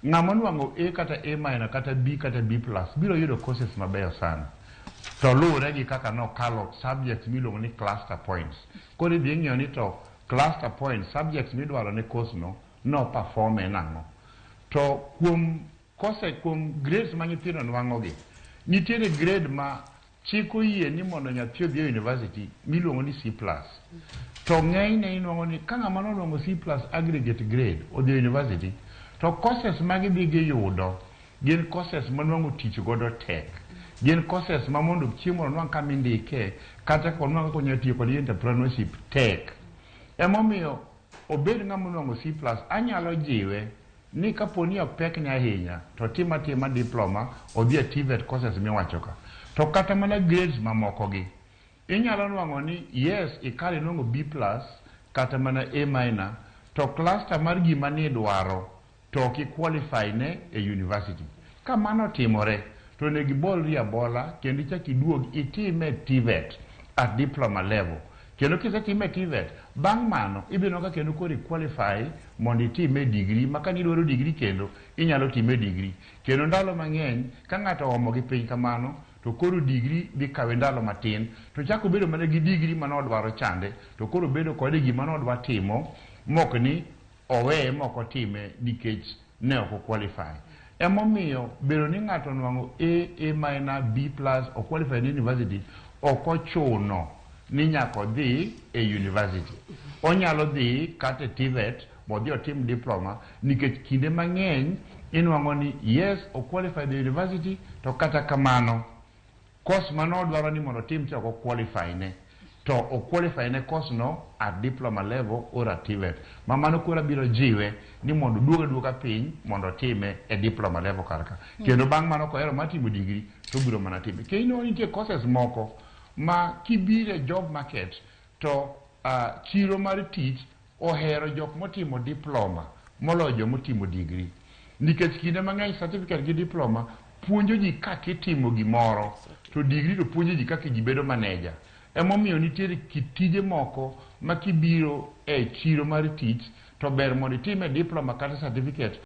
Ng'ama onwang'o A kata A minor kata B kata B plus biro yudo courses mabeyo sana. To luwore gi kaka nokalo subjects miluongo ni cluster points. Koro idhi ing'iyo ni to cluster points, subjects midwaro ne course no, no perform e nang'o. To kuom course, kuom grades ma nyithindo nwang'o gi, nitiere grade ma chik oyie ni mondo nyathi odhi e university miluongo ni C plus. To ng'enyne inwang'o ni ka ng'ama nonwang'o C plus aggregate grade odhi e university, to courses ma gidhi giyudo gin courses ma nwang'o tich godo tek. Gin courses ma mondo chieng' moro onwang' kama indike, kata ka onwang' kaka onyalo tiyo kod entrepreneurship tek. Emomiyo obed ng'ama onwang'o C plus, anyalo jiwe ni kapo ni ok pekne ahinya, to otim atima diploma, odhi e TVET courses miwacho ka. To kata mana grades mamoko gi, inyalo nwang'o ni yes, ikalo inwang'o B plus kata mana A minor, to cluster mar gima nidwaro to ok i-qualify ne e university. Ka mano otimore, to onego ibolri abola kendo ichak iduog itime TVET at diploma level. Kendo kisetime TVET, bang' mano ibiro neno ka kendo koro i-qualify mondo itime degree, ma ka nidwaro degree kendo, inyalo time degree. Kendo ndalo mang'eny, ka ng'ato oomo gi piny kamano, to koro degree dhi kawe ndalo matin, to chako bedo mana gi degree manodwaro chande, to koro bedo kode gima nodwa timo, mok ni oweye mok otime nikech ne ok o-qualify. Emomiyo bedo ni ng'ato onwang'o A, A minor, B plus, o qualify ne university, ok ochuno ni nyaka odhi e university. Onyalo dhi kata e TVET modhi otim diploma nikech kinde mang'eny inwang'o ni yes, o qualify the university, to kata kamano course manodwaro ni mondo otim cha ok o qualify ne. To o qualify ne course no at diploma level or at TVET. Ma mano koro abiro jiwe ni mondo oduog aduoga piny mondo otime e diploma level kar ka. Kendo bang' mano kohero mar timo degree to obiro mana time. Kendo nitie courses moko ma kibiro e job market to chiro mar tich ohero jok motimo diploma moloyo jomotimo degree. Nikech kinde mang'eny certificate gi diploma puonjo ji kaka itimo gimoro, to degree to puonjo ji kaka ji bedo manager. Emomiyo nitiere kit tije moko ma kibiro e chiro mar tich to ber mondo itime diploma kata certificate.